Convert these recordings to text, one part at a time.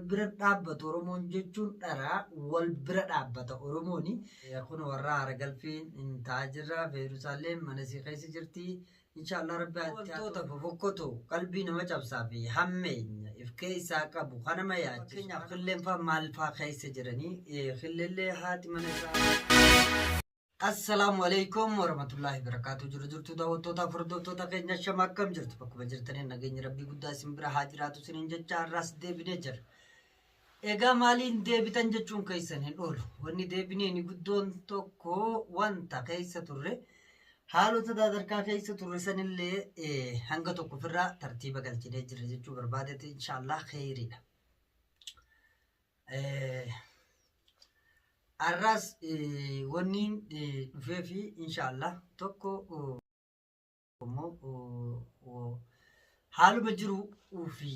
bira dhaabbatu Oromoon jechuun dhara wal bira dhaabbata Oromooni. Kun warra haara galfiin hin ta'aa jirra. Feerusaalleen mana isii keessa jirti. Inshaallah rabbi wantoota fofokkotoo qalbii nama cabsaa fi hammeenya if keessaa qabu kan nama yaachisu. Fakkeenyaaf killeen faa maal faa keessa jiranii killeellee haati mana isaa. Assalaamu alaikum warahmatullaahi wabarakaatu. Jiru jirtu daawwattoota fi hordoftoota keenya shama akkam jirtu bakkuma jirtaniin nageenyi rabbii guddaa isin bira haa jiraatu isiniin jecha har'aas deebinee jira. Egaa maaliin deebitan jechuun keessan hin oolu. Wanni deebineen guddoon tokko wanta keessa turre haalota daadarkaa keessa turre sanillee hanga tokko ofirraa tartiiba galchinee jirra jechuu barbaadeeti inshaallah kheyriidha. Har'aas wanni dhufee fi inshaallah tokko immoo haaluma jiruu fi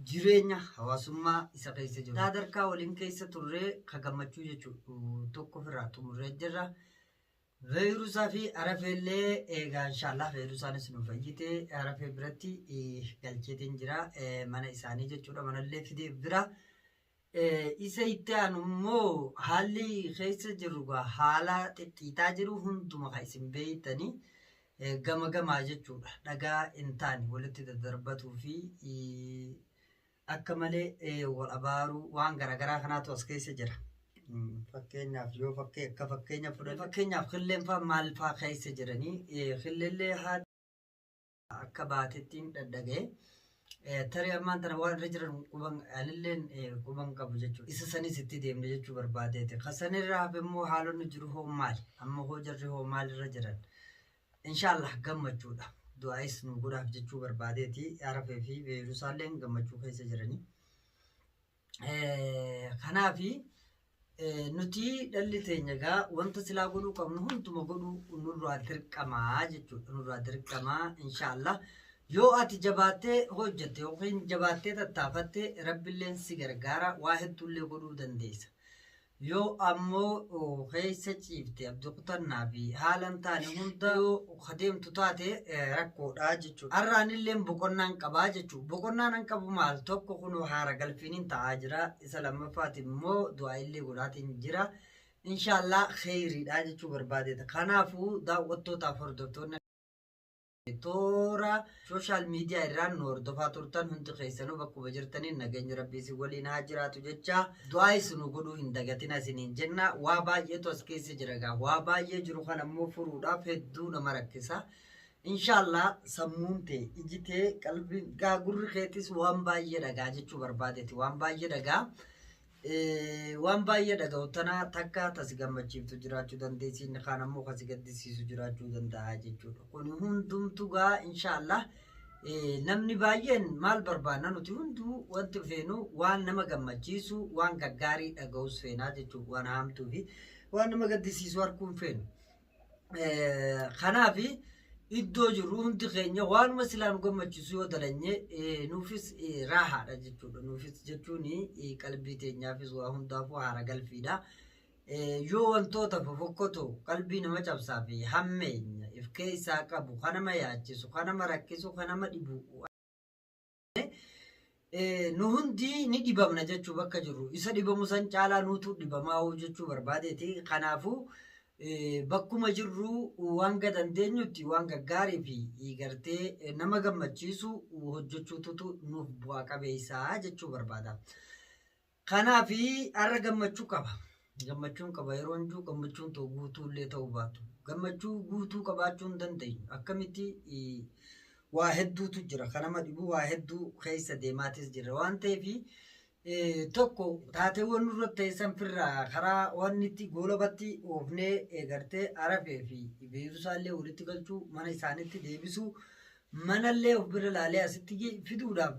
jireenya hawaasummaa isa keessa jiru. Sadarkaa waliin keessa turree ka gammachuu jechuudha tokko ofirraa xumurree jirra. Veerusaa fi Arafeellee egaa inshaallah Veerusaanis nu fayyite Arafee biratti galcheetiin jira mana isaanii jechuudha manallee fidee bira. Isa itti aanu immoo haalli keessa jirru gaa haala xixxiitaa jiru hunduma kan isin beektanii gama gamaa jechuudha. Dhagaa hin taane walitti daddarbatuu fi akka malee wal abaaruu waan garaagaraa kanaatu as keessa jira. Fakkeenyaaf yoo fakkee akka fakkeenya fudhanne fakkeenyaaf killeen faa maal faa keessa jiranii killeellee haati akka baatettiin dhadhaga'e. Tarii ammaan tana waan irra jiran quban anilleen quban qabu jechuudha. Isa sanis itti deemne jechuu barbaadeeti. Kan sanirra hafe immoo haalonni jiru hoo maali? Amma hoo jarri hoo maalirra jiran? Inshaallah gammachuudha. Du'aayis nu godhaaf jechuu barbaadeeti. Arafee fi Beerusaalleen gammachuu keessa jiranii. Kanaafi nuti dhalli teenya egaa wanta silaa godhuu qabnu hunduma godhuu nurraa dirqamaa jechuudha. Nurraa dirqamaa inshaallah. Yoo ati jabaattee hojjette yookiin jabaattee tattaafatte rabbilleen si gargaara waa hedduullee godhuu dandeessa. Yoo ammoo keessa ciifte abdi kutannaa fi haala hin taane hunda yoo ka deemtu taate rakkoodha jechuudha. Har'a anilleen boqonnaan qabaa jechuudha. Boqonnaan an qabu maal tokko kunoo haara galfiiniin ta'aa jira. Isa lammaffaati immoo du'aa illee godhaatiin jira. Inshaallah kheyriidha jechuu barbaadeeta. Kanaafuu daawwattootaaf hordoftoonni Toora social media irraan nu hordofaa turtan hundi keessanuu bakkuma jirtaniin nageenyi rabbii isin waliin haa jiraatu jecha du'aa isin nu godhuu hin dagatina isiniin jenna. Waa baay'eetu as keessa jira gaa. Waa baay'ee jiru kana immoo furuudhaaf hedduu nama rakkisa. Inshaallah sammuun tee, iji tee, qalbiin gaa gurri keetis waan baay'ee dhagaa jechuu barbaadeeti. Waan baay'ee dhagaa. Waan baay'ee dhaga'u tana takka ta si gammachiiftu jiraachuu dandeessi inni kaan ammoo ka si gaddisiisu jiraachuu danda'a jechuudha. Kuni hundumtu gaa inshaallah namni baay'een maal barbaanna nuti hunduu wanti feenu waan nama gammachiisu waan gaggaarii dhaga'us feenaa jechuudha waan haamtuu fi waan nama gaddisiisu arguu hin feenu. Kanaaf iddoo jirru hundi keenya waanuma silaa nu gammachiisu yoo dalanye nuufis raahaadha jechuudha. Nuufis jechuun qalbii teenyaafis waa hundaafuu haara galfiidha. Yoo wantoota fofokkotoo qalbii nama cabsaa fi hammeenya if keessaa qabu kan nama yaachisu, kan nama rakkisu, kan nama dhibu nu hundi ni dhibamna jechuu bakka jirru isa dhibamu san caalaa nuutu dhibamaa'uu jechuu barbaadeeti kanaafuu bakkuma jirru waan dandeenyutti waan gaggaarii fi gartee nama gammachiisu hojjechuututu nuuf bu'aa qabeessaa jechuu barbaada. Kanaaf har'a gammachuu qaba. Gammachuun qaba yeroo hin jiru gammachuun ta'u guutuu illee ta'uu baatu. Gammachuu guutuu qabaachuu hin dandeenyu. Akkamitti waa hedduutu jira. Kan nama dhibu waa hedduu keessa deemaatis jira. Waan ta'eef tokko taateewwan nurra ta'e san firraa karaa waan itti goolabatti oofnee gartee arafee fi beeruusaallee walitti galchuu mana isaaniitti deebisuu manallee of bira laalee asitti fiduudhaaf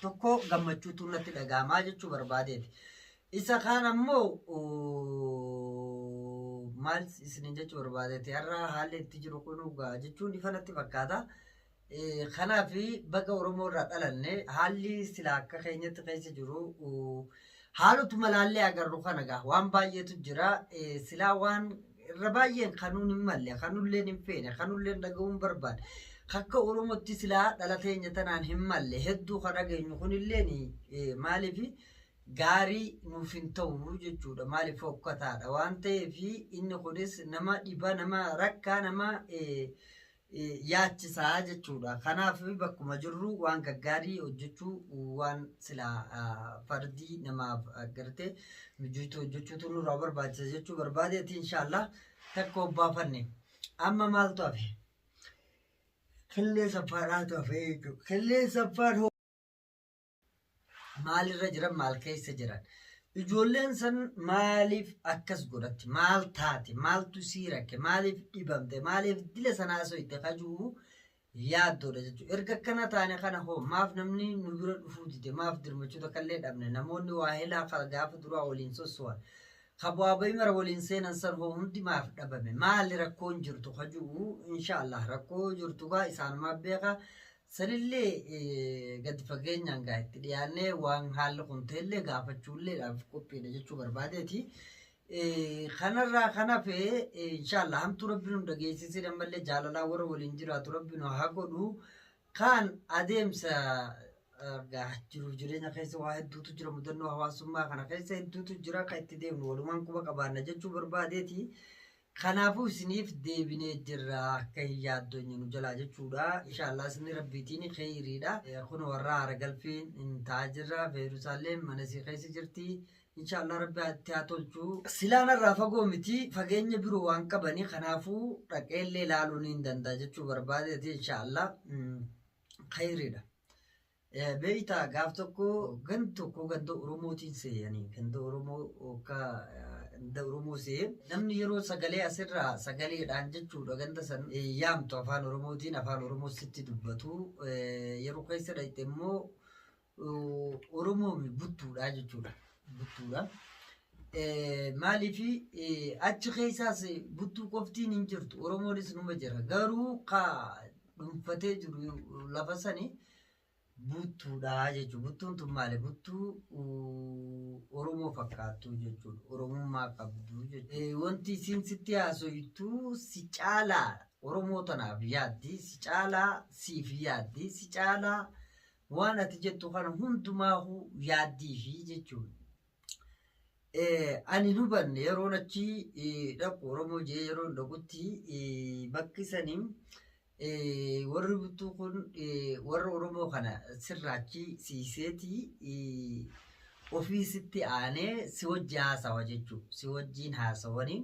tokko gammachuutu natti dhaga'amaa jechuu barbaadeeti. Isa kaan ammoo maal isiniin jechuu barbaadeeti har'a haalli itti jiru kun dhugaa jechuun ifa natti fakkaata. Kanaaf baga Oromoo irraa dhalanne haalli silaa akka keenyatti keessa jiru haalotuma laallee agarru kana gaa waan baay'eetu jira. Silaa waan irra baay'een kanuun hin malle kanulleen hin feene kanulleen dhaga'uu hin barbaanne akka Oromootti silaa dhala teenya tanaan hin malle hedduu kan dhageenyu kunilleen maaliif Gaarii nuuf hin ta'u jechuudha. Maaliif fokkataadha waan ta'eef inni kunis nama dhiba, nama rakkaa, nama yaachisaa jechuudha. Kanaaf bakkuma jirru waan gaggaarii hojjechuu, waan silaa fardii namaaf gartee mijoitu hojjechuutu nurraa barbaachisa jechuu barbaadeeti. Inshaallah takka obbaafanne. Amma maaltu hafe? Killee saffaadhaatu hafe jechuudha. Killee saffaan maalirra jiran, maal keessa jiran? Ijoolleen san maaliif akkas godhatti? Maal taate? Maaltu sii rakke? Maaliif dhibamte? Maaliif dila sanaa soyte kajuu yaaddoodha jechuudha. Erga akkana taane kana hoo maaf namni nu bira dhufuu dide? Maaf dirmachuu takka illee dhabne? Namoonni waa helaa gaafa duraa waliin sosso'an, ka bu'aa bayii mara waliin seenan san hoo hundi maaf dhabame? Maali rakkoon jirtu kajuu? Inshaallah rakkoo jirtu gaa isaanumaa beeka. Sanillee gadi fageenyaan gaa itti dhiyaannee waan haalli kun ta'ellee gaafachuulleedhaaf qophiidha jechuu barbaadeeti. Kanarraa kan hafe, inshaallah hamtuu rabbi nu dhageessisin, ammallee jaalalaa warra waliin jiraatu rabbi nu haa godhu. Kaan adeemsa jiruuf jireenya keessa waa hedduutu jira, mudannoo hawaasummaa kana keessa hedduutu jira, kan itti deemnu walumaan quba qabaanna jechuu barbaadeeti. Kanaafuu isiniif deebinee jirra, akka hin yaaddonye nu jalaa jechuudha. Inshaallah isin rabbiitiin kheyriidha. Kun warra haara galfiin hin ta'aa jirra. Feerusaalleen mana isii keessa jirti. Inshaallah rabbi itti haa tolchu. Silaan irraa fagoo miti, fageenya biroo waan qabanii, kanaafuu dhaqeellee ilaaluu ni danda'a jechuu barbaadeeti. Inshaallah kheyriidha. Beeytaa, gaaf tokko gandi tokko ganda Oromootiin seeyanii, ganda Oromoo akka ganda Oromoo se'ee, namni yeroo sagalee asirraa sagaleedhaan jechuudha ganda san yaamtu, afaan Oromootiin, afaan Oromoo sitti dubbatu. Yeroo keessa dhaqxe immoo Oromoomi buttuudha jechuudha. Buttuudha. Maaliif achi keessaas buttuu qoftiin hin jirtu, Oromoonis numa jira, garuu ka dhuunfatee jiru lafa sani buttuudha jechuudha. Buttuun tun maali? Buttuu Oromoo fakkaattu jechuudha. Oromummaa qabdu jechuudha. Wanti isiin sitti haasoytu si caalaa Oromoo tanaaf yaaddi, si caalaa siif yaaddi, si caalaa waan ati jettu kana hundumaahu yaaddiifi jechuudha. Ani hin hubanne yeroon achi dhaqu. Oromoo jee yeroon dhaqutti bakki sanii warri buttuu kun warra Oromoo kana sirraachi siiseeti ofii sitti aanee si wajji haasawa jechuudha. Si wajjiin haasawanii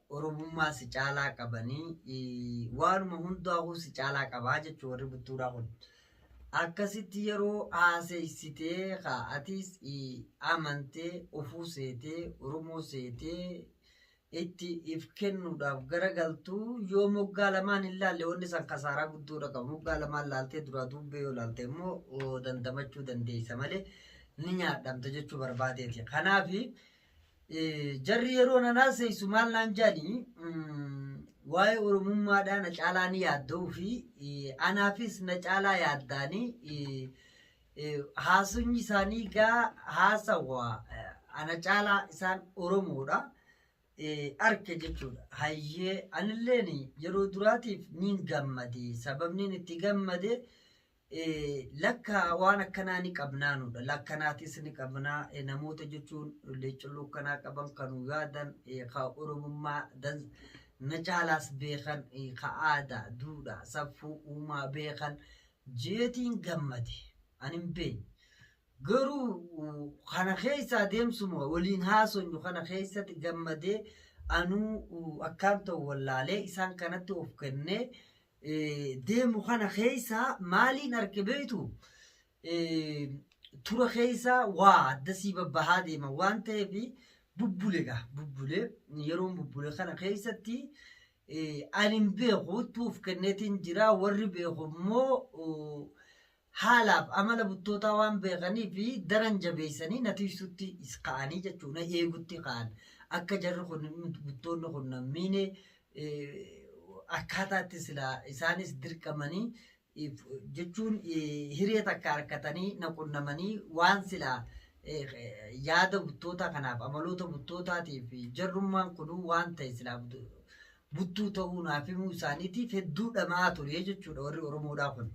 Oromummaa si caalaa qabanii, waanuma hundaa'uu si caalaa qabaa jechuudha warri buttuudhaa kun. Akkasitti yeroo haaseessitee atis amantee ofuu seetee Oromoo seetee itti if kennuudhaaf garagaltu, yoo moggaa lamaan hin laalle wanni san kasaaraa guddoodha qaba. Moggaa lamaan laaltee duraa duubbee yoo laalte immoo dandamachuu dandeessa malee ni nyaadhamta jechuu barbaadeeti. Kanaaf jarri yeroo nan haaseessu maal naan jedhanii, waa'ee Oromummaadhaa na caalaa ni yaadda'uu fi anaafis na caalaa yaaddaanii, haasofni isaanii gaa haasawa ana caalaa isaan Oromoodha arke jechuudha. Hayyee, anilleen yeroo duraatiif niin gammade. Sababni itti gammade lakka waan akkanaa ni qabnaa nudha. Lakkanaatis ni qabnaa, namoota jechuun leecalloo akkanaa qaban, kan nu yaadan, ka Oromummaa na caalaas beekan, ka aadaa, duudhaa, safuu uumaa beekan jeetiin gammade. Ani hin beekne. Garuu kana keessa adeemsuma waliin haasofnu kana keessatti gammadee anuu akkaan ta'u wallaalee isaan kanatti of kennee deemu kana keessa maaliin arge beektu? Tura keessa waa addasii babbahaa deema waan ta'eef bubbule gaa bubbule. Yeroon bubbule kana keessatti ani hin beeku, of kenneetiin jira. Warri beeku immoo haalaaf amala buttootaa waan beekanii fi daran jabeessanii na tiisutti ka'anii jechuudha, na eegutti ka'an, akka jarri kun buttoonni kun na miine akkaataatti silaa isaanis dirqamanii jechuun hiree takka harkatanii na qunnamanii, waan silaa yaada buttootaa kanaaf amaloota buttootaatiif jarrummaan kunuu waan ta'e silaa buttuu ta'uu naaf himuu isaaniitiif hedduu dhama'aa ture jechuudha warri Oromoodhaa kun.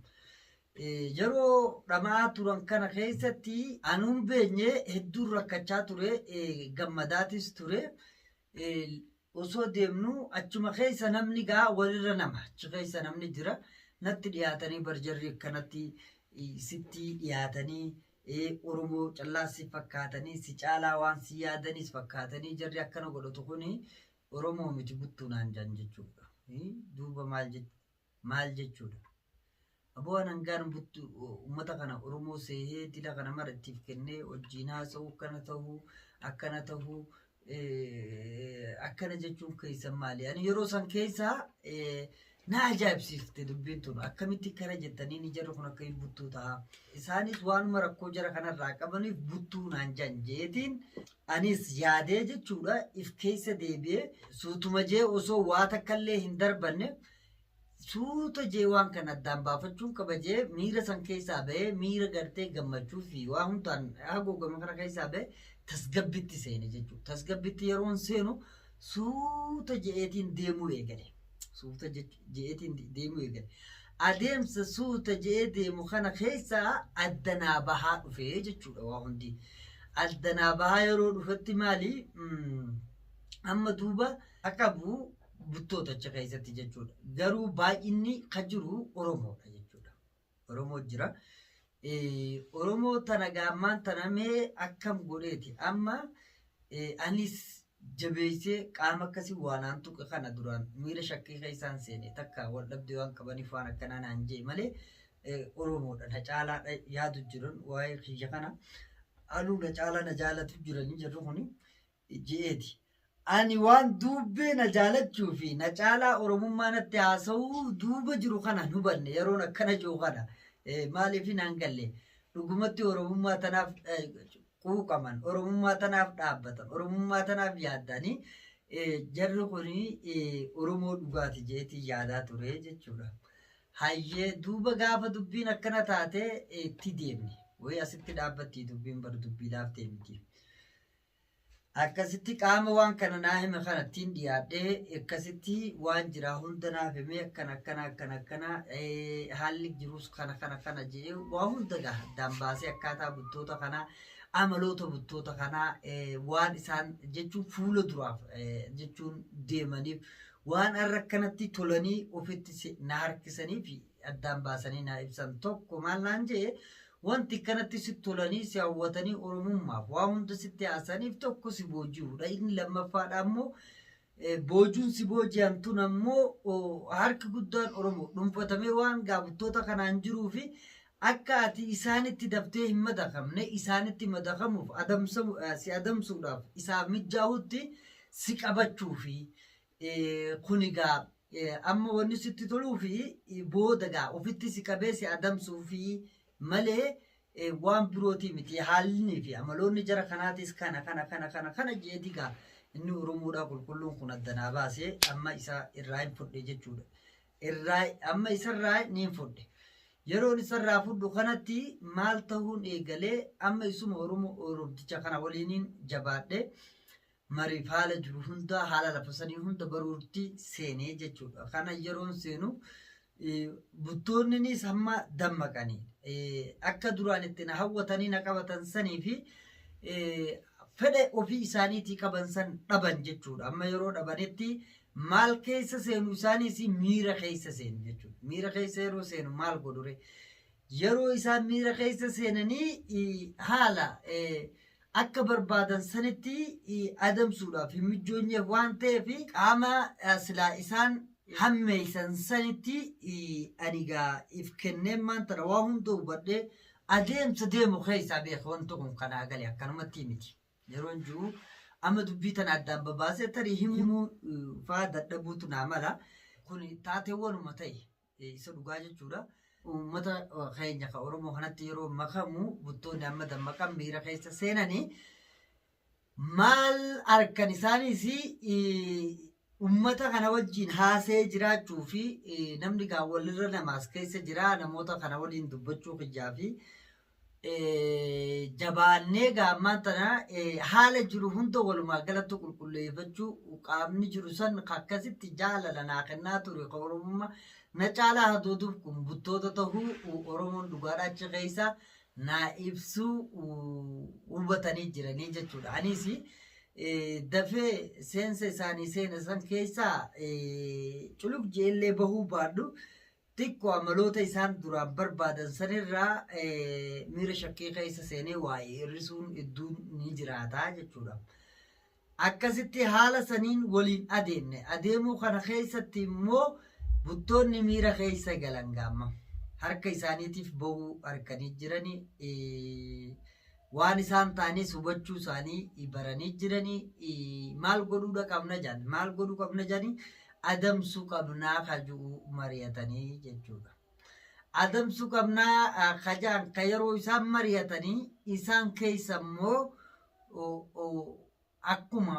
Yeroo dhama'aa turan kana keessatti anuun beenye hedduun rakkachaa ture, gammadaatis ture. Osoo deemnu achuma keessa namni gaa walirra nama achi keessa namni jira. Natti dhiyaatanii barjarri akkanatti sitti dhiyaatanii Oromoo callaa si fakkaatanii si caalaa waan si yaadanis fakkaatanii jarri akkana godhatu kuni Oromoo miti buttuu naan jedhan jechuudha. Duuba maal jechuudha? Aboo an hangaan buttu uummata kana Oromoo seehee dila kana mara ittiif kennee wajjiin haasa'uu akkana ta'uu akkana ta'uu akkana jechuun keessan maali? Ani yeroo san keessa na ajaa'ibsiifte dubbiin tun akkamitti akkana jettanii ni jarri kun akkamiin buttuu ta'a? Isaanis waanuma rakkoo jara kanarraa qabaniif buttuu naan jan jeetiin anis yaadee jechuudha if keessa deebi'ee suutuma jee osoo waa takkallee hin darbanne suuta jee waan kana addaan baafachuun qaba jee miira san keessaa bahee miira gartee gammachuu fi waa hundaan haguugame kana keessaa bahee tasgabbitti seene jechuudha. Tasgabbitti yeroon seenu suuta je'eetiin deemuu eegale. Suuta je'eetiin deemuu eegale. Adeemsa suuta je'ee deemu kana keessaa addanaa bahaa dhufee jechuudha waa hundi. Addanaa bahaa yeroo dhufetti maali? Amma duuba qabu buttoota achi keessatti jechuudha. Garuu baay'inni ka jiru Oromoodha jechuudha. Oromoo jira. Oromoo tana gaammaan tana mee akkam godheeti amma anis jabeessee qaama akkasii waan aan tuqe kana duraan miira shakkii keessaan seene takka wal dhabdee waan qabaniif waan akkanaa naan jee malee Oromoodha na caalaa yaadu jiran waa'ee kiyya kana anuu na caalaa na jaalatu jiranii jirru kuni je'eeti. Ani waan duubbee na jaalachuu fi na caalaa Oromummaa natti haasa'uu duuba jiru kana hin hubanne yeroon akkana jiru kana maaliif naan galle dhugumatti Oromummaa tanaaf quuqaman Oromummaa tanaaf dhaabbatan Oromummaa tanaaf yaaddanii jarri kun Oromoo dhugaati jeetii yaadaa ture jechuudha. Hayyee duuba gaafa dubbiin akkana taate itti deemne. Wayii asitti dhaabbatti dubbiin bar dubbii laaftee miti. Akkasitti qaama waan kana naa hime kanattiin dhiyaadhee akkasitti waan jiraa hunda naaf himee akkana akkana akkana akkana haalli jirus kana kana kana jedhee waa hunda gaa addaan baasee akkaataa buttoota kanaa amaloota buttoota kanaa waan isaan jechuun fuula duraaf jechuun deemaniif waan har'a akkanatti tolanii ofitti na harkisanii fi addaan baasanii naa ibsan tokko maal naan jedhe. Wanti kanatti sitti tolanii si hawwatanii Oromummaaf waa hunda sitti haasaniif tokko si booji'uudha. Inni lammaffaadha ammoo boojuun si booji'an tun ammoo harki guddaan Oromoo dhuunfatamee waan gaabuttoota kanaan jiruu fi akka ati isaanitti daftee hin madaqamne isaanitti madaqamuuf si adamsuudhaaf isaaf mijjaahutti si qabachuu fi kun egaa amma wanni sitti toluu fi booda gaa ofitti si qabee si adamsuu fi malee waan birootii miti haalli fi amaloonni jara kanaatis kana kana kana kana kana jeeti gaa inni Oromoodhaa qulqulluun kun addanaa baasee amma isa irraa hin fudhe jechuudha. Irraa amma isarraa ni hin fudhe. Yeroon isarraa fudhu kanatti maal ta'uun eegalee amma isuma Oromoo Oromticha kana waliiniin jabaadhe mariif haala jiru hunda haala lafa sanii hunda baruutti seenee jechuudha. Kana yeroon seenu buttoonninis hamma dammaqanii akka duraan itti na hawwatanii na qabatan sanii fi fedha ofii isaaniitii qaban san dhaban jechuudha. Amma yeroo dhabanitti maal keessa seenu isaaniis miira keessa seenu jechuudha. Miira keessa yeroo seenu maal godhure? Yeroo isaan miira keessa seenanii haala akka barbaadan sanitti adamsuudhaaf hin mijjoonyeef waan ta'eef qaama silaa isaan hammeeysan sanitti ani gaa if kenneen maantana waa hunda hubadhee adeemsa deemu keessaa beeka wanti kun kanaa gale akkanumatti miti. Yeroon jiru amma dubbii tana addaan babaasee tarii himuu faa dadhabuutu naa mala. Kun taateewwanuma ta'e isa dhugaa jechuudha. Uummata keenya kan Oromoo kanatti yeroo makamu buttoonni amma dammaqan miira keessa seenanii maal harkan isaaniis uummata kana wajjin haasee jiraachuu fi namni gaa walirra namaas keessa jira namoota kana waliin dubbachuu kiyyaa fi jabaannee gaa ammaan tana haala jiru hunda walumaa galatti qulqulleeffachuu qaamni jiru san akkasitti jaalala naa kennaa ture ka Oromummaa Na caalaa hadooduuf kun buttoota tahuu Oromoon dhugaadhaa achi keessa naa ibsuu hubatanii jiranii jechuudha. Anis dafee seensa isaanii seena san keessaa culuk jeellee bahuu baadhu xiqqoo amaloota isaan duraan barbaadan sanirraa miira shakkii keessa seenee waa'ee hir'isuun hedduun ni jiraata jechuudha. Akkasitti haala saniin waliin adeemne. Adeemuu kana keessatti immoo buttoonni miira keessa galan gaamma. Harka isaaniitiif bahuu harkanii jiranii waan isaan ta'anis hubachuu isaanii baranii jiranii maal godhuudha qabna jedhan maal godhuu qabna jedhanii adamsuu qabnaa kaju'u mari'atanii jechuudha. Adamsuu qabnaa kajaan ka yeroo isaan mari'atanii isaan keessa immoo akkuma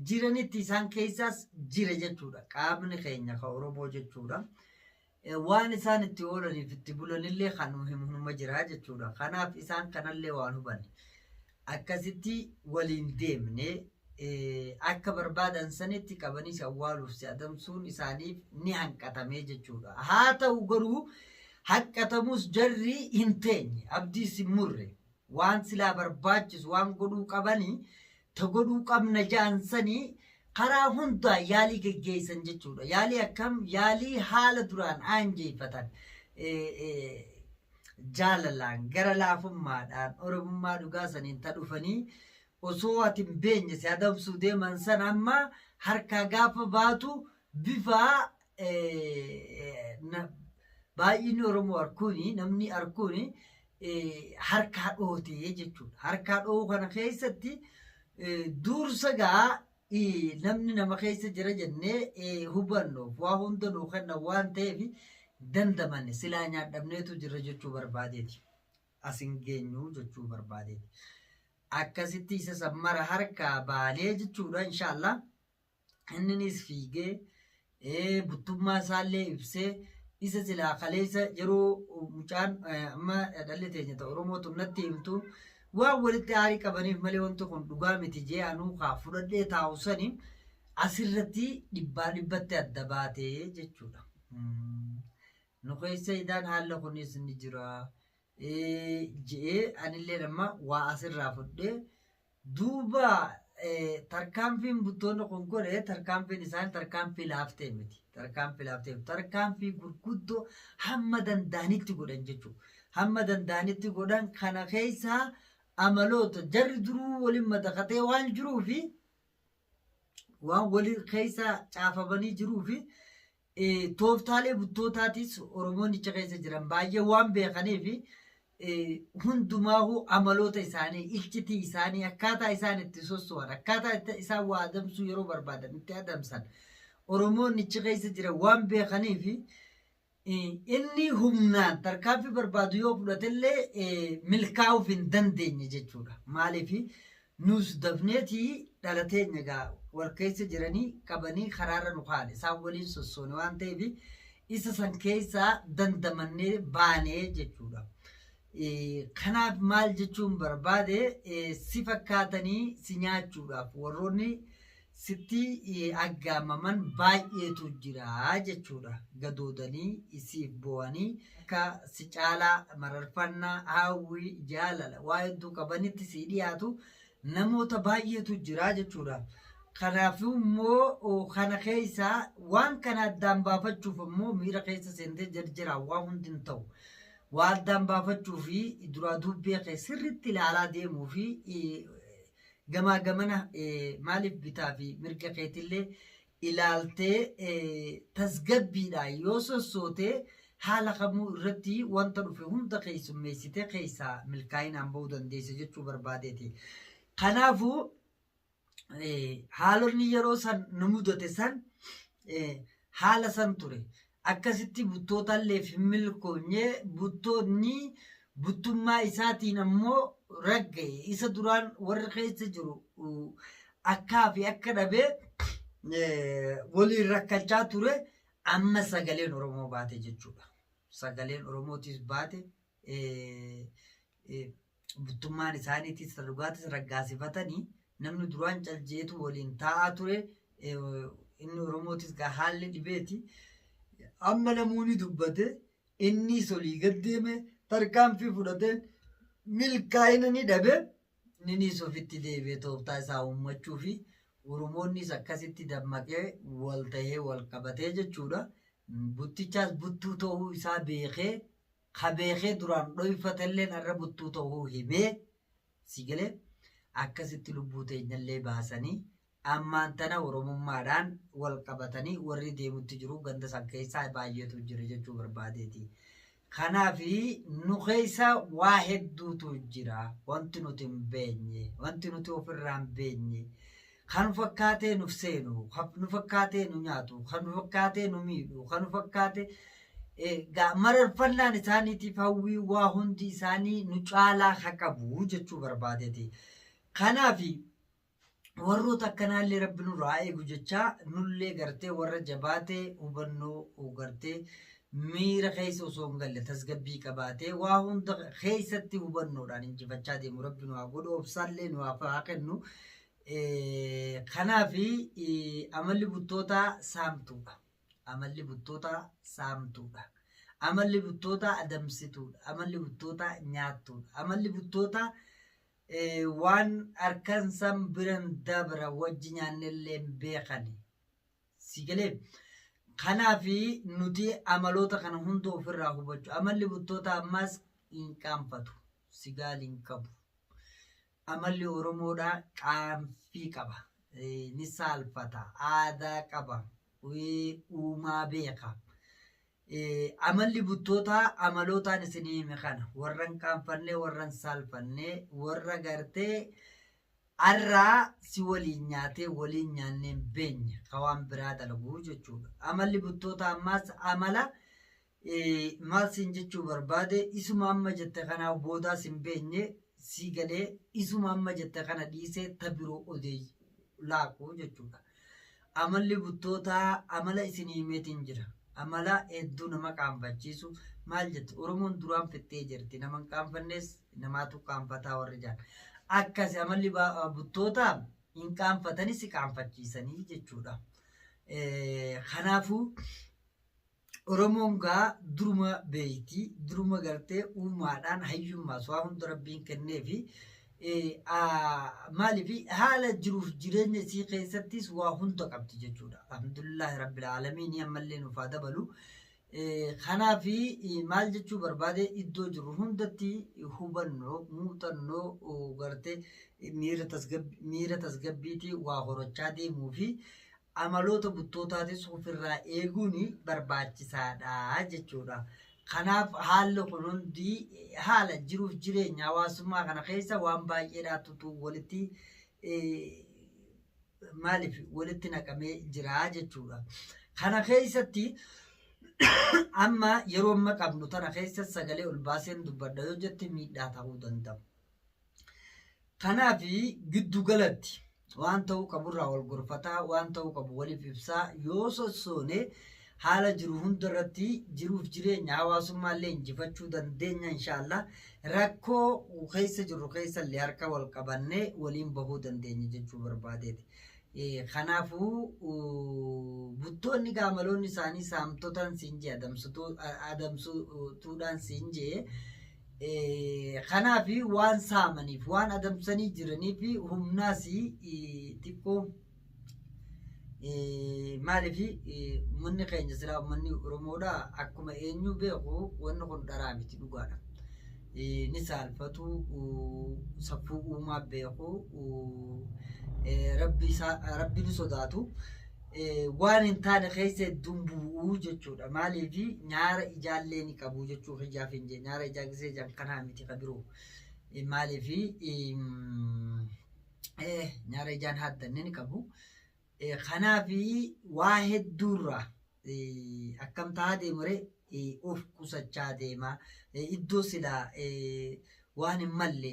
jiranitti isaan keessaas jira jechuudha. Qaamni keenya ka Oromoo jechuudha. Waan isaan itti oolaniif itti bulanillee kan nu himu numa jira jechuudha. Kanaaf isaan kanallee waan hubanne. Akkasitti waliin deemne akka barbaadan sanitti qabanii si awwaaluuf si adamsuun isaaniif ni hanqatamee jechuudha. Haa ta'u garuu hanqatamus jarri hin teenye abdiis hin murre. Waan silaa barbaachisu waan godhuu qabanii ta godhuu qabna ja'an sanii karaa hundaa yaalii geggeessan jechuudha. Yaalii akkam? Yaalii haala duraan aanjeeffatan jaalalaan gara laafummaadhaan Oromummaa dhugaa saniin ta dhufanii osoo ati hin beenye si adamsuu deeman sana amma harkaa gaafa baatu bifa baay'inni Oromoo arkuuni namni arkuuni harkaa dhootee jechuudha. Harkaa dhoowuu kana keessatti dursa gaa namni nama keessa jira jennee hubannoof waa hunda nuu kenna waan ta'eef dandamanne silaa nyaadhamneetu jira jechuu barbaadeeti. As hin geenyu jechuu barbaadeeti. Akkasitti isa san mara harkaa baanee jechuudha inshaallah. Inninis fiigee buttummaa isaallee ibsee isa silaa kaleessa yeroo mucaan amma dhalli teenya ta Oromoo tun natti himtu waan walitti aarii qabaniif malee wanti kun dhugaa miti jee anuu kaa fudhadhee taa'u sani asirratti dhibbaa dhibbatti adda baatee jechuudha. Nu keessa idaan haala kunis ni jira je'ee anillee amma waa asirraa fudhee duuba tarkaanfiin buttoonni kun godhe tarkaanfiin isaan tarkaanfii laaftee miti. Tarkaanfii laaftee miti. Tarkaanfii gurguddoo hamma danda'anitti godhan jechuudha. Hamma danda'anitti godhan kana keessaa amaloota jarri duruu waliin madaqatee waan jiruufi waan waliin keessa caafamanii jiruufi tooftaalee buttootaatis Oromoonni achi keessa jiran baay'ee waan beekaniif hundumaahuu amaloota isaanii, iccitii isaanii, akkaataa isaan itti sosso'an, akkaataa itti isaan waa adamsuu yeroo barbaadan itti adamsan Oromoonni achi keessa jiran waan beekaniif inni humnaan tarkaanfii barbaadu yoo fudhatellee milkaa'uuf hin dandeenye jechuudha. Maaliif nus dafneeti dhala teenya egaa wal keessa jiranii qabanii karaarra nu kaa'an isaan waliin sossoone waan ta'eef isa san keessaa dandamannee baanee jechuudha. Kanaaf maal jechuun barbaade si fakkaatanii si nyaachuudhaaf warroonni sitti aggaamaman baay'eetu jira jechuudha. Gadoodanii siif boo'anii akka si caalaa mararfannaa, hawwii, jaalala waa hedduu qabanitti sii dhiyaatu namoota baay'eetu jira jechuudha. Kanaafuu immoo kana keessaa waan kana addaan baafachuuf immoo miira keessa seentee jarjaraan waa hundi hin ta'u. Waa addaan baafachuu fi duraa duubbee kee sirriitti ilaalaa deemuu fi gamaa gamana maaliif bitaa fi mirga keetillee ilaaltee tasgabbiidhaan yoo sossootee haala kamuu irratti wanta dhufe hunda keessummeessitee keessaa milkaa'inaan ba'uu dandeessa jechuu barbaadeeti. Kanaafuu haalonni yeroo san nu mudate san haala san ture. Akkasitti buttootalleef hin milkoonye buttoonni buttummaa isaatiin ammoo ragga'e isa duraan warri keessa jiru akkaa fi akka dhabee waliin rakkachaa ture amma sagaleen Oromoo baate jechuudha. Sagaleen Oromootis baate buttummaan isaaniitis ta dhugaatis raggaasifatanii namni duraan caljeetu waliin taa'aa ture inni Oromootis gaa haalli dhibeeti. Amma namuu ni dubbate, innis olii gad deeme, tarkaanfii fudhateen milkaa'ina ni dhabe, innis ofitti deebi'ee tooftaa isaa uummachuu fi Oromoonnis akkasitti dammaqee wal ta'ee wal qabatee jechuudha. Buttichaas buttuu ta'uu isaa beekee, ka beekee duraan dhoyfatelleen har'a buttuu ta'uu himee, si galee akkasitti lubbuu teenyallee baasanii ammaan tana Oromummaadhaan wal qabatanii warri deemutti jiru ganda san keessaa baay'eetu jira jechuu barbaadeeti. Kanaaf nu keessa waa hedduutu jira. Wanti nuti hin beenye, wanti nuti ofirraa hin beenye, kan nu fakkaatee nuuf seenu, kan nu fakkaatee nu nyaatu, kan nu fakkaatee nu miidhu, kan nu fakkaatee mararfannaan isaaniitiif hawwii waa hundi isaanii nu caalaa ha qabu jechuu barbaadeeti. Kanaaf warroota akkanaallee rabbi nurraa haa eegu jechaa nullee gartee warra jabaatee hubannoo gartee miira keessa osoo hin galle tasgabbii qabaatee waa hunda keessatti hubannoodhaan injifachaa deemu rabbi nu haa godhu obsaallee nu haa kennu. Kanaaf amalli buttootaa saamtuudha. Amalli buttootaa saamtuudha. Amalli buttootaa adamsituudha. Amalli buttootaa nyaattuudha. Amalli buttootaa Waan harkan san biran dabra wajji nyaannellee hin beekani. Si galee? Kanaaf nuti amaloota kana hunda ofirraa hubachuu. Amalli buttoota ammaas hin qaanfatu. Sigaal hin qabu. Amalli Oromoodhaa qaanfii qaba. Ni saalfata. Aadaa qaba. Uumaa beeka. Amalli buttootaa amalootaan isinii hime kana warra hin qaanfanne warra hin saalfanne warra gartee arraa si waliin nyaatee waliin nyaannee hin beenye ka waan biraa dalagu jechuudha. Amalli buttootaa ammaas amala maal siin jechuu barbaade isuma amma jette kanaaf boodaas hin beenye si galee isuma amma jette kana dhiisee ta biroo odee laaqu jechuudha. Amalli buttootaa amala isinii himeetiin jira. Amala hedduu nama qaanfachiisu maal jettu Oromoon duraan fixxee jirti nama hin qaanfannes namaatu qaanfataa warri jaan. Akkasi amalli buttootaa hin qaanfatanii si qaanfachiisanii jechuudha. Kanaafuu Oromoon gaa duruma beeyti, duruma gartee uumaadhaan hayyummaas waa hunda rabbiin kenneefi maaliif haala jiruuf jireenya isii keessattis waa hunda qabdi jechuudha. Alhamdulillahi rabbil aalamiin ammallee nuuf haa dabalu. Kanaaf maal jechuu barbaade iddoo jirru hundatti hubannoo muuxannoo gartee miira tasgabbiitii waa horachaa deemuu fi amaloota buttootaatis ofirraa eeguun barbaachisaadha jechuudha. Kanaaf haalli kun hundi haala jiruuf jireenya hawaasummaa kana keessa waan baay'eedhaatu walitti maaliif walitti naqamee jira jechuudha. Kana keessatti amma yeroo amma qabnu tana keessa sagalee ol baaseen dubbadha yoo jette miidhaa ta'uu danda'a. Kanaaf giddu galatti waan ta'uu qaburraa wal gorfataa, waan ta'uu qabu waliif ibsaa yoo sossoone haala jiru hunda irratti jiruuf jireenya hawaasummaa illee injifachuu dandeenya inshaallah. Rakkoo keessa jirru keessa illee harka wal qabannee waliin bahuu dandeenya jechuu barbaadeeti. Kanaafuu buttoonni gaamaloonni isaanii saamtotaan siin jee adamsutuudhaan siin jee Kanaaf waan saamaniif waan adamsanii jiraniif humnaas xiqqoo maaliif uummanni keenya silaa uummanni Oromoodha akkuma eenyu beeku wanni kun dharaa miti dhugaadha. Ni saalfatu safuu uumaa beeku rabbi ni sodaatu. Waan hin taane keessa hedduun bu'uu jechuudha. Maaliif nyaara ijaallee ni qabu jechuu kiyyaaf hin jee nyaara ijaa gisee jan kanaa miti ka biroo. Maaliif nyaara ijaan haaddanne ni qabu. Kanaaf waa hedduurraa akkam ta'aa deemure of qusachaa deema. Iddoo silaa waan hin malle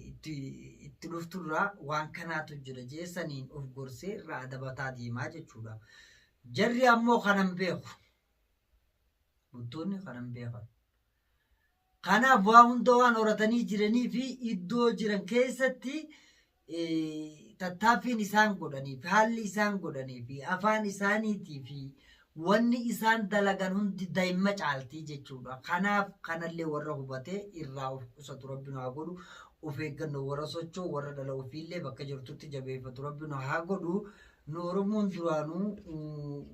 itti dhufturraa waan kanaatu jira jee saniin of gorsee irraa adabataa deemaa jechuudha. Jarri ammoo kanan beeku. Buttoonni kanan beekan. Kanaaf waa hunda waan horatanii jiranii fi iddoo jiran keessatti tattaaffiin isaan godhanii fi haalli isaan godhanii fi afaan isaaniitii fi Wanni isaan dalagan hundi daa'imma caalti jechuudha. Kanaaf kanallee warra hubatee irraa of qusatu Rabbi nu haa godhu. Of eeggannoo warra socho'u, warra dhala ofiillee bakka jirtutti jabeeffatu Rabbi nu haa godhu. Nu Oromoon duraanuu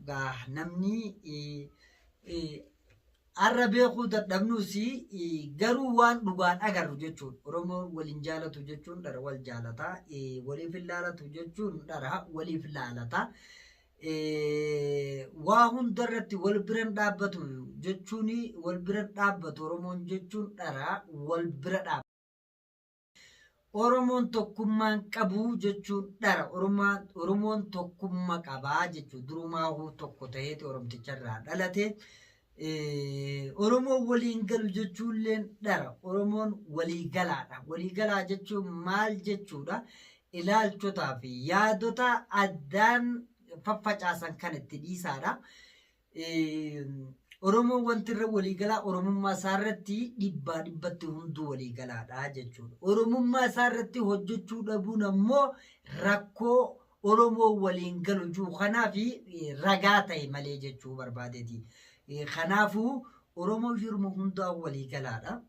gaa namni har'a beekuu dadhabnus garuu waan dhugaan agarru jechuudha. Oromoon waliin jaalatu jechuun dhara wal jaalata. Waliif hin laalatu jechuun dhara waliif laalata. Waa hunda irratti wal biran dhaabbatu jechuun wal bira dhaabbatu Oromoon jechuun dhara wal bira dhaabbatu. Oromoon tokkummaan qabu jechuun dhara. Oromoon tokkumma qabaa jechuudha. Durumaahuu tokko ta'eeti Oromticha irraa dhalate. Oromoon waliin galu jechuulleen dhara. Oromoon walii galaadha. Walii galaa jechuun maal jechuudha? Ilaalchotaa fi yaadota addaan faffacaasan kan itti dhiisaadha. Oromoon wanti irra waliigalaa Oromummaa isaa irratti dhibbaa dhibbatti hunduu waliigalaadha jechuudha. Oromummaa isaa irratti hojjechuu dhabuun ammoo rakkoo Oromoo waliin galu jiru kanaaf ragaa ta'e malee jechuu barbaadeeti. Kanaafuu Oromoo yeruma hundaa waliigalaadha.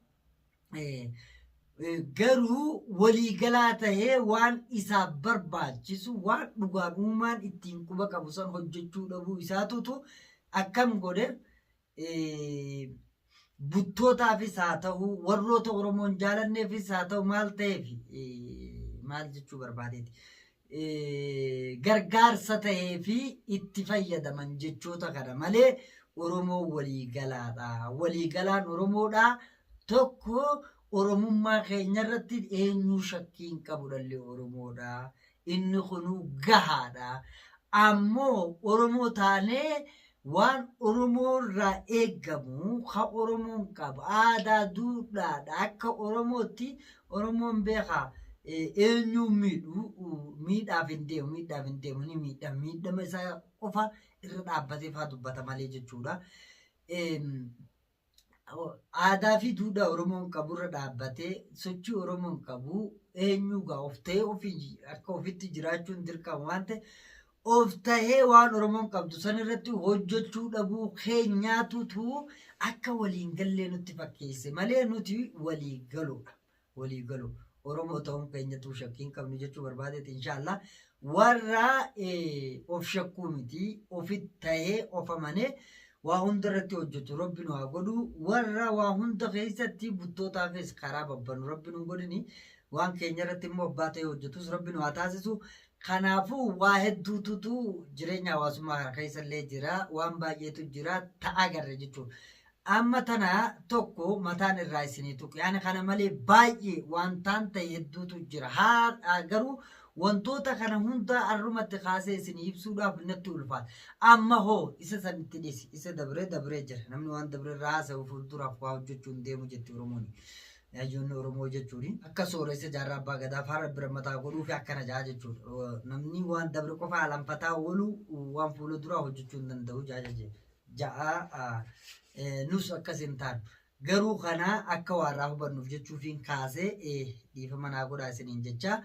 Garuu waliigalaa tahee waan isaaf barbaachisu waan dhugaan uumaan ittiin quba qabu san hojjechuu dhabuu isaatutu akkam godhe buttootaafis haa ta'u warroota Oromoon jaalanneefis haa ta'u maal ta'eef maal jechuu barbaadeeti. Gargaarsa tahee fi itti fayyadaman jechoota kana malee Oromoon waliigalaadha. Waliigalaan Oromoodha. Tokko Oromummaa keenya irratti eenyuu shakkii hin qabu dhalli Oromoodha. Inni kunuu gahaadha. Ammoo Oromoo taanee waan Oromoo irraa eegamu ka Oromoon qabu aadaa duudhaadha. Akka Oromootti Oromoon beekaa eenyuun miidhu miidhaaf hin deemu miidhaaf hin deemu ni miidhama miidhama isaa qofa irra dhaabbatee faa dubbata malee jechuudha. Aadaa fi duudhaa Oromoon qabu irra dhaabbatee sochii Oromoon qabu eenyuu gaa of ta'ee ofii akka ofitti jiraachuun dirqama waan ta'e of ta'ee waan Oromoon qabdu san irratti hojjechuu dhabuu keenyaatutu akka waliin gallee nutti fakkeesse malee nuti walii galuudha. Walii galu. Oromoo ta'uun keenyatu shakkii hin qabnu jechuu barbaadeeti inshaallah. Warra of shakkuu miti ofitti ta'ee of amanee waa hunda irratti hojjetu Rabbi nu haa godhu. Warra waa hunda keessatti buttootaafis karaa babbanu Rabbi nu godhini. Waan keenya irratti immoo abbaa ta'ee hojjetus Rabbi nu haa taasisu. Kanaafuu waa hedduututu jireenya hawaasummaa kana keessa illee jira. Waan baay'eetu jira ta'a agarre jechuudha. Amma tana tokko mataan irraa isinii tuqe. Ani kana malee baay'ee wantaan ta'e hedduutu jira. Haa garuu wantoota kana hunda arrumatti kaasee isinii ibsuudhaaf natti ulfaata. Amma hoo isa sanitti dhisi. Isa dabree dabree jira. Namni waan dabree irraa haasa'u fuulduraaf waa hojjechuu hin deemu jetti Oromoon. Hayyoonni Oromoo jechuun akka sooressa jaarraa abbaa gadaa faara bira mataa godhuu fi akkana ja'a jechuudha. Namni waan dabre qofa alanfataa oolu waan fuula duraa hojjechuu hin danda'u ja'a jechuudha. Ja'a nus akkas hin taanu. Garuu kana akka waa irraa hubannuuf jechuufiin kaasee dhiifama naa godhaa isiniin jecha.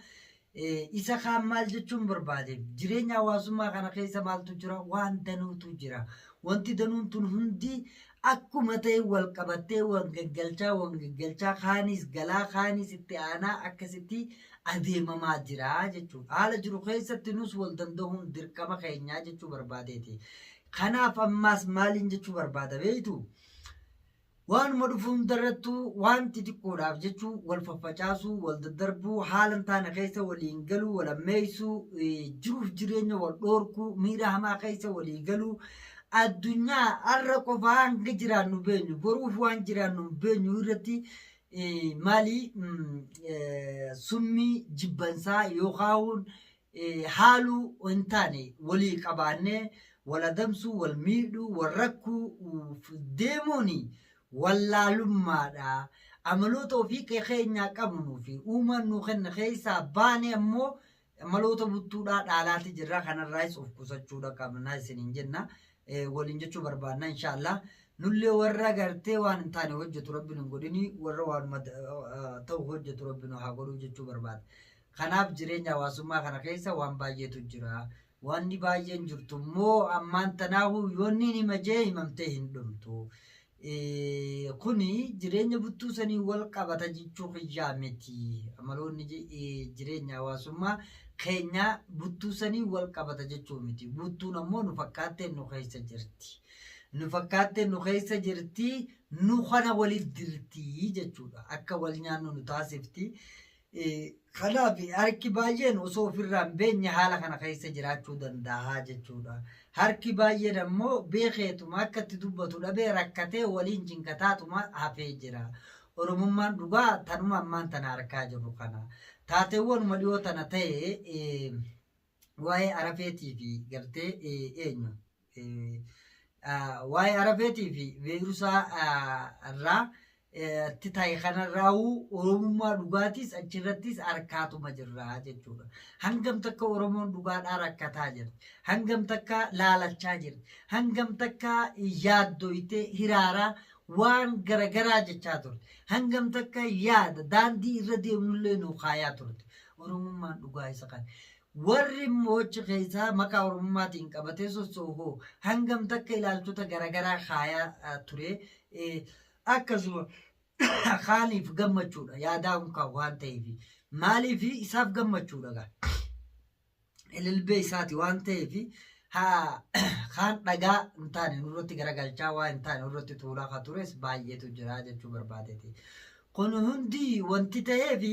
Isa kaan maal jechuun barbaade jireenya hawaasummaa kana keessa maaltu jira waan danuutu jira. Wanti danuun tun hundi akkuma ta'e wal qabattee wal gaggalchaa wal gaggalchaa kaanis galaa kaanis itti aanaa akkasitti adeemamaa jira jechuudha. Haala jiru keessatti nus wal danda'uun dirqama keenyaa jechuu barbaadeeti. Kanaaf ammaas maaliin jechuu barbaada beektu? Waanuma dhufu hundarrattuu waan xixiqqoodhaaf jechuu wal faffacaasuu, wal daddarbuu, haala hin taane keessa waliin galuu, wal ammeessuu, jiruuf jireenya wal dhoorkuu, miira hamaa keessa walii galuu, addunyaa har'a qofa hanga jiraannu beenyu, boruuf waan jiraannu hin beenyu irratti maali summii jibbansaa yookaan haaluu hin taane walii qabaannee wal adamsuu, wal miidhuu, wal rakkuu deemuun wallaalummaadha. Amaloota ofii keenyaa qabnuu fi uumaan nuu kenne keessaa baanee ammoo amaloota buttuudhaa dhaalaati jirra. Kanarraayis of qusachuudha qabna isiniin jenna. Waliin jechuu barbaanna inshaallah. Nullee warra gartee waan hin taane hojjetu rabbi nu hin godhini warra waanuma ta'u hojjetu rabbi nu haa godhuu jechuu barbaada. Kanaaf jireenya hawaasummaa kana keessa waan baay'eetu jira. Wanni baay'een jirtu immoo ammaan tanaahu yoonni hima jee himamtee hin dhumtu. Kuni jireenya buttuu sanii wal qabata jechuu kiyyaa miti. Amaloonni jireenya hawaasummaa keenyaa buttuu sanii wal qabata jechuu miti. Buttuun ammoo nu fakkaattee nu keessa jirti. Nu fakkaattee nu keessa jirti, nu kana walit dirti jechuudha. Akka wal nyaannu nu taasifti. Kanaaf harki baay'een osoo ofirraa hin beekne haala kana keessa jiraachuu danda'a jechuudha. Harki baay'een ammoo beekeetuma akka itti dubbatu dhabee rakkatee waliin cinqataatuma hafee jira. Oromummaan dhugaa tanuma ammaan tana arkaa jirru kana. Taateewwanuma dhiyoo tana ta'e waa'ee Arafeetii fi gartee eenyu waa'ee Arafeetii fi Beerusaa irraa itti ta'e kanarraa'uu Oromummaa dhugaatis achirrattis harkaatuma jirra jechuudha. Hangam takka Oromoon dhugaadhaa rakkataa jirti. Hangam takka laalachaa jirti. Hangam takka yaaddoytee hiraaraa waan garagaraa jechaa turte. Hangam takka yaada daandii irra deemnullee nuu kaayaa turte. Oromummaan dhugaa isa kana. Warri immoo achi keessaa maqaa Oromummaatiin qabatee sosso'u hoo hangam takka ilaalchota garagaraa kaayaa ture. Akkasuma kaaniif gammachuudha yaadaa unkaa waan ta'eef. Maaliif isaaf gammachuudha gaa. Ililbee isaati waan ta'eef haa kaan dhagaa hin taane nurratti garagalchaa waan hin taane nurratti tuulaa kan tures baay'eetu jira jechuu barbaadeeti. Kun hundi wanti ta'eefi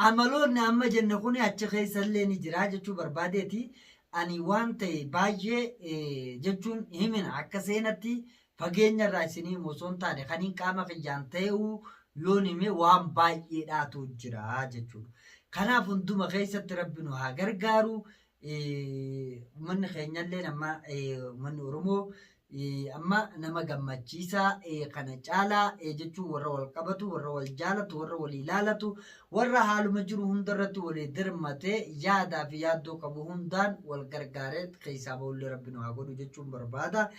amaloonni amma jenne kun achi keessa illee ni jira jechuu barbaadeeti. Ani waan ta'e baay'ee jechuun himina akka seenatti fageenya irraa isinii himu osoo hin taane kaniin qaama kiyyaan ta'uu yoon hime waan baay'eedhaatu jira jechuudha. Kanaaf hunduma keessatti Rabbi nu haa gargaaru. Uummanni keenyallee amma uummanni Oromoo amma nama gammachiisaa kana caalaa jechuun warra wal qabatu, warra wal jaalatu, warra walii laalatu, warra haaluma jiru hundarratti walii dirmate yaadaa fi yaaddoo qabu hundaan wal gargaaree keessaa bahullee Rabbi nu haa godhu jechuun barbaada.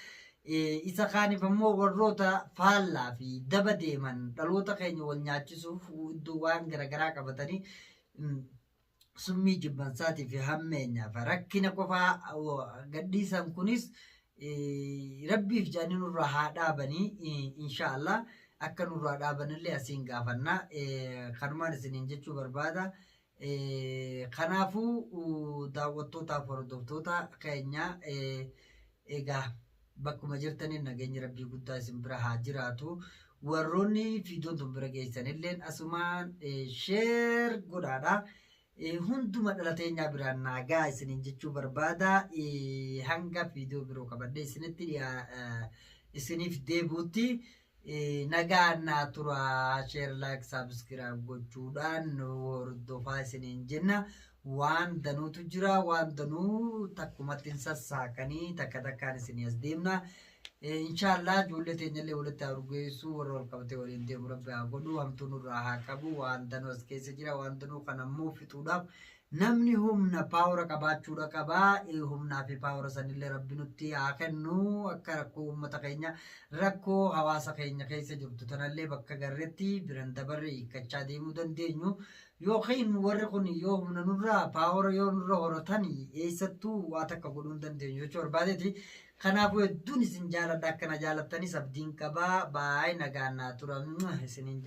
Isa kaaniif ammoo warroota faallaa fi daba deeman dhaloota keenya wal nyaachisuuf iddoo waan garaagaraa qabatanii summii jibbansaatii fi hammeenyaaf rakkina qofaa gadhiisan kunis Rabbiif jedhanii nurraa haa dhaabanii inshaallah akka nurraa dhaabanillee asiin gaafanna kanumaan isiniin jechuu barbaada. Kanaafuu daawwattootaaf hordoftoota keenya egaa bakkuma jirtaniin nageenyi Rabbii guddaa isin bira haa jiraatu. Warroonni viidiyoon tun bira geessanilleen asumaan sheer godhaadha. Hunduma dhala teenyaa biraan naa ga'a isiniin jechuu barbaada. Hanga viidiyoo biroo qabadhee isinitti isiniif deebi'utti nagaan naa tura. Sheer laayik saabskiraayib gochuudhaan nu hordofaa isiniin jenna. Waan danuutu jira waan danuu takkumatti hin sassaaqanii takka takkaan isinii as deemna. Inshaallah ijoollee teenyallee walitti haa urgeessu warra wal qabatee waliin deemu rabbi haa godhu hamtuu nurraa haa qabu waan danuu as keessa jira waan danuu kana immoo fixuudhaaf namni humna paawara qabaachuudha qaba humnaa fi paawara sanillee rabbi nutti haa kennu akka rakkoo uummata keenya rakkoo hawaasa keenya keessa jirtu tanallee bakka garretti biran dabarre hiikkachaa deemuu dandeenyu Yookiin warri kun yoo humna nurraa paawara yoo nurra horatan eessattuu waa takka godhuu hin dandeenyu jechuu barbaadeeti. Kanaafuu hedduun isin jaaladha akka na jaalattanis abdiin qaba. Baay'ee nagaan naa tura. Isiniin jaaladha.